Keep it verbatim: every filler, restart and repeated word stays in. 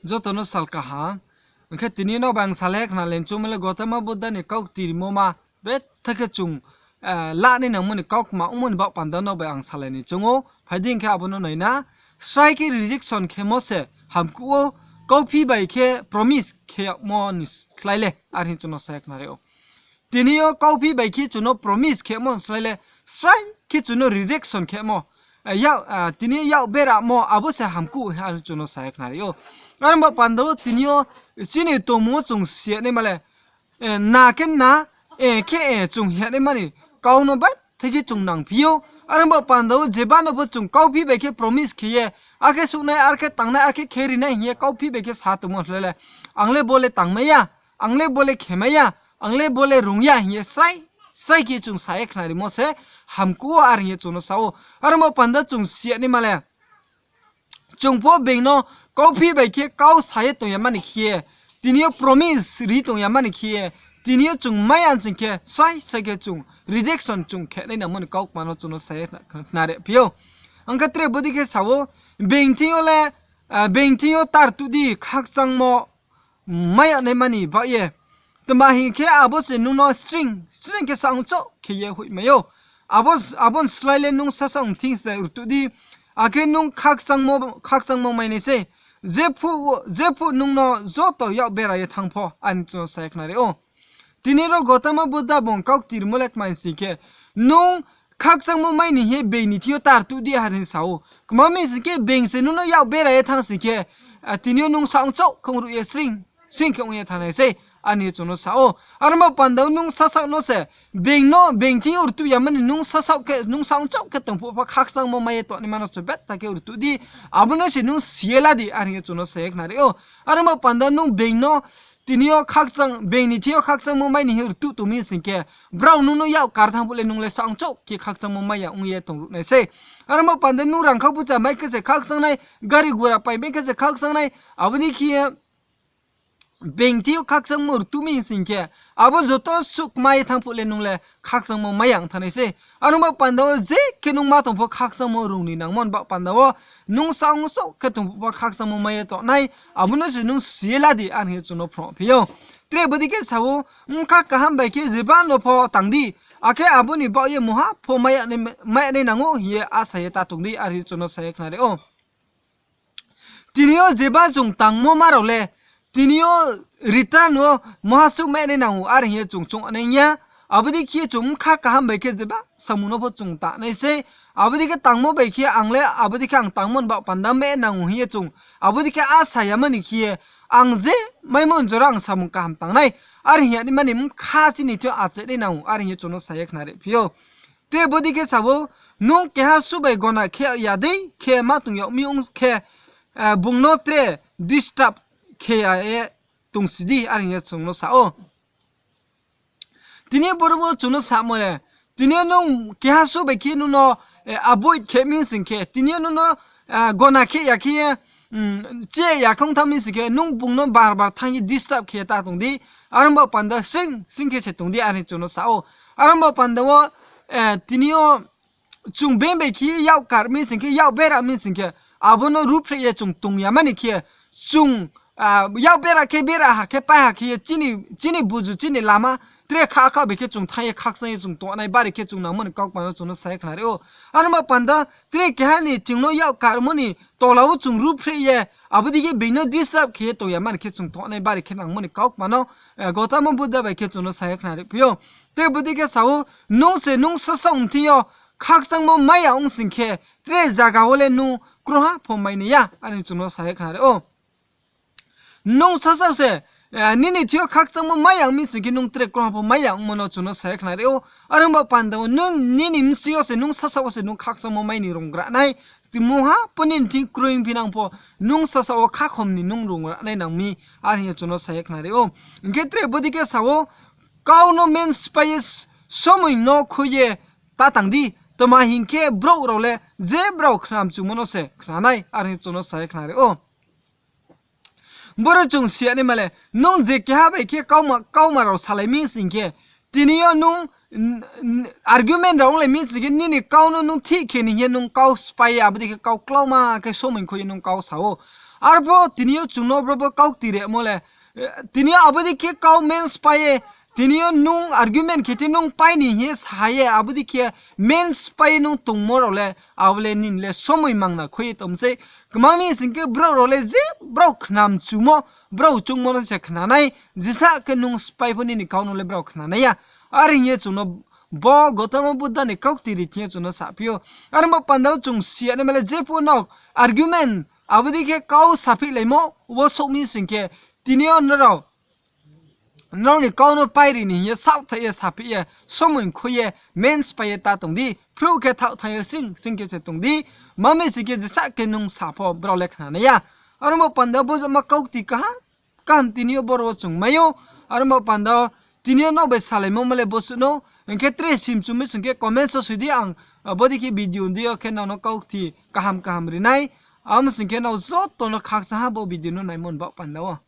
Joto no sal kaham. Hing khe tini yo nrao bai ang salai khna le choungmo le Gotama Buddha ni kau ktirimo ma betha khe chung la nai nangmo ni kau kma ongmo ni baoh panda nrao bai ang salai ni choung ou. Phai di hing khe abo no nai na. Srai khe rejection khemo se hamkuh ou, kauphi bai khe promise khe yagmo ni slái le, are hing chung no sa ye khnari ou. Tini yo kauphi bai khe chung no promise khemo ni slái le, srai khe chung no rejection khemo, tini yo yak beramo abo se hamkuh, are hing chung no sa ye khnari ou. Are ong baoh panda wo tini yo chini tongmung wo chung si ya naima le, na khe na, e khe e chung hing ya naima ni kau no betha khe chung nangphi ou. Are ong baoh panda wo jeba no pho chung kauphi bai khe promise khe ye, akhe suhnai, akhe tangnai, akhe khe ri nai hing ye kauphi bai khe sa tongmo slái le, ang le bo le tangmai ya, ang le bo le khemai ya, ang le bo le rung ya hing ye srai srai khe chung sa ye khnarimo se hamkuh ou, are hing ye chung no sa ou. Are ong baoh panda chung si ya naima le, chung pho being no kauphi bai khe kau sa ye tong ya mani khe ye, tini yo promise ri tong ya mani khe ye, tini yo chung mai ya sing khe srai srai khe chung rejection chung khe nai nangmo ni kau kma no chung no sa ye khnariphi ou. Ang khe tre bodei khe sa ou, being thing yo le, being thing yo ta rtuh di khakchangmo mai ya naima ni baoh ye. Tma hing khe abo se nung no sring sring khe saong chouh khe ye hoihmai ou. Abo ni slái le nung sasaoh thing se rtuh di, akhe nung khakchangmo mai nai sei. Jephuh nung no joto yak bera ye thanng pho, are hing chung no sa ye khnari ou. Tini ro Gotama Buddha bung kau ktirimo le kma hing sing khe, nung khakchangmo mai ni hing ye being ni thing yo ta rtuh di, are hing sa ou. Kma mi sing khe being se nung no yak bera ye thanng sing khe, tini yo nung saong chouh khe ong ruh ye sring sring khe ong ye thanng nai sei, are hing ye chung no sa ou. Are ong baoh panda wo nung sasaoh no se, being no being thing yo rtuh ya mani nung sasaoh khe, nung saong chouh khe tong phuh pho khakchangmo mai ye tongnaima no se betha khe rtuh di, abo no se nung si ye la di, are hing ye chung no sa ye khnari ou. Are ong baoh panda nung being no tini yo being ni thing yo khakchangmo mai ni hing rtuh tong mi sing khe, brao nung no yak kar thanng phuh le nung le saong chouh khe khakchangmo mai ya ong ye tong ruh nai sei. Are ong baoh panda nung rangkha bucha mai khe se khakchang nai, gari gura pai mai khe se khakchang nai, abo dei khe ye being thing yo khakchangmo rtuh mi sing khe, abo joto suh kma ye thanng phuh le nung le khakchangmo mai ya ong thanng nai sei. Are ong baoh panda wo je khe nung ma tong pho khakchangmo rung ni nangmo ni baoh panda wo, nung saong chouh khe tong phuh pho khakchangmo mai ye tong nai, abo no se nung si ye la di, are hing ye chung no phrungphi ou. Tre bodei khe sa ou, bkha kaham bai khe jeba no pho tang di, akhe abo ni baoh ye mungha pho mai ya nai nang ou hing ye asa ye ta tong di, are hing ye chung no sa ye khnari ou. Tini yo jeba chung tangmo ma rao le, tini yo return wo mungha suh mai nai nang ou, are hing ye chung choung nai ya. Abo dei khe ye chung bkha kaham bai khe jeba samung no pho chung ta nai sei. Abo dei khe tangmo bai khe ang le, abo dei khe ang tangmo ni baoh panda mai nang ou hing ye chung abo dei khe asa ya mani khe ye, ang je maimo ni jora ang samung kaham tang nai, are hing ya naima ni bkha chini thing yo achai nai nang ou, are hing ye chung no sa ye khnariphi ou. Tre bodei khe sa ou, nung keha suh bai gona khe ya dei khe ma tong yag mi ong khe, bung no tre disturb khe ya ye tongsi di, are hing ye chung no sa ou. Tini yo boro bo chung no samo le, tini yo nung keha suh bai khe nung no avoid khe mi sing khe, tini yo nung no gona khe ya khe ye, che ya khe ong thanng mi sing khe, nung bung no bar bar thanng ye disturb khe ye ta tong di, are ong baoh panda sring sring khe se tong di, are hing chung no sa ou. Are ong baoh panda wo, tini yo chung being bai khe ye yak kar mi sing khe, yak bera mi sing khe, abo no ruhphreh ye chung tong ya mani khe, chung yak bera khe bera ha khe pai ha khe ye chini buzu chini lama tre kha kha bai khe chung thanng ye khakchang ye chung tongnai bari khe chung nangmo ni kau kma no chung no sa ye khnari ou. Are ong baoh panda tre keha ni thing no yak karmo ni tola wo chung ruhphreh ye, abo dei khe being no disturb khe ye tong ya mani khe chung tongnai bari khe nangmo ni kau kma no Gotama Buddha bai khe chung no sa ye khnariphi ou. Tre bodei khe sa ou, nung se nung sasaoh thing yo khakchangmo mai ya ong sing khe, tre zaga wo le nung krungha pho mai nai ya, are hing chung no sa ye khnari ou. Nung sasaoh se nini thing yo khakchangmo mai ya ong mi sing khe nung tre krungha pho mai ya ongmo no chung no sa ye khnari ou. Are ong baoh panda wo nini bsing yo se nung sasaoh wo se nung khakchangmo mai ni runggra nai, mungha pho nini thing kroi ongphi nang pho, nung sasaoh wo khakhom ni nung runggra nai nang mi, are hing ye chung no sa ye khnari ou. Hing khe tre bodei khe sa ou, kau no men sphái ye, somoi no khui ye ta tang di, tma hing khe brouh rao le je brao khnamchumo no se khna nai, are hing chung no sa ye khnari ou. Boro chung si ya naima le, nung je keha bai khe kauma rao salai mi sing khe, tini yo nung argument rao onglai mi sing khe, nini kau no nung thih khe ni hing ye nung kau sphái ye, abo dei khe kau klauma khe somoi khui ye nung kau sa ou. Arphuh tini yo chung no bro bo kaukti rimo le, tini yo abo dei khe kau men sphái ye, tini yo nung argument khe te nung pai ni hing ye sa ye, abo dei khe men sphái ye nung tongmo rao le, abo le nini le somoi mangna khui ye tong sei. Kma mi sing khe brouh rao le je brao khnamchumo, brao choungmo no se khna nai, jesa khe nung sphái pho nini kau no le brao khna nai ya. Are hing ye chung no bo Gotama Buddha ni kaukti ri thing yo chung no saphi ou. Aro bo panda wo chung si ya naima le jephuh no argument, abo dei khe kau saphihlaimo, wo souh mi sing khe, tini yo nrao nrao ni kau no pai ri ni hing ye saohthaih ye saphi ye, somoi khui ye, men sphái ye ta tong di, phruh khe thaoh thanng ye sring sring khe se tong di, kma mi sing khe jesa khe nung sa pho brao le khna nai ya. Aro bo panda wo bo jama kaukti kaham kaham tini yo boro wo chung mai ou. Aro bo panda wo tini yo nrao bai salaimo ma le bo suh no, hing khe tre simchumi sing khe comment wo soi di, ang abo dei khe video dei yo khe nrao no kaukti kaham kaham ri nai. Abo sing khe nrao joto no khakchang ha bo video no naimo ni baoh panda wo.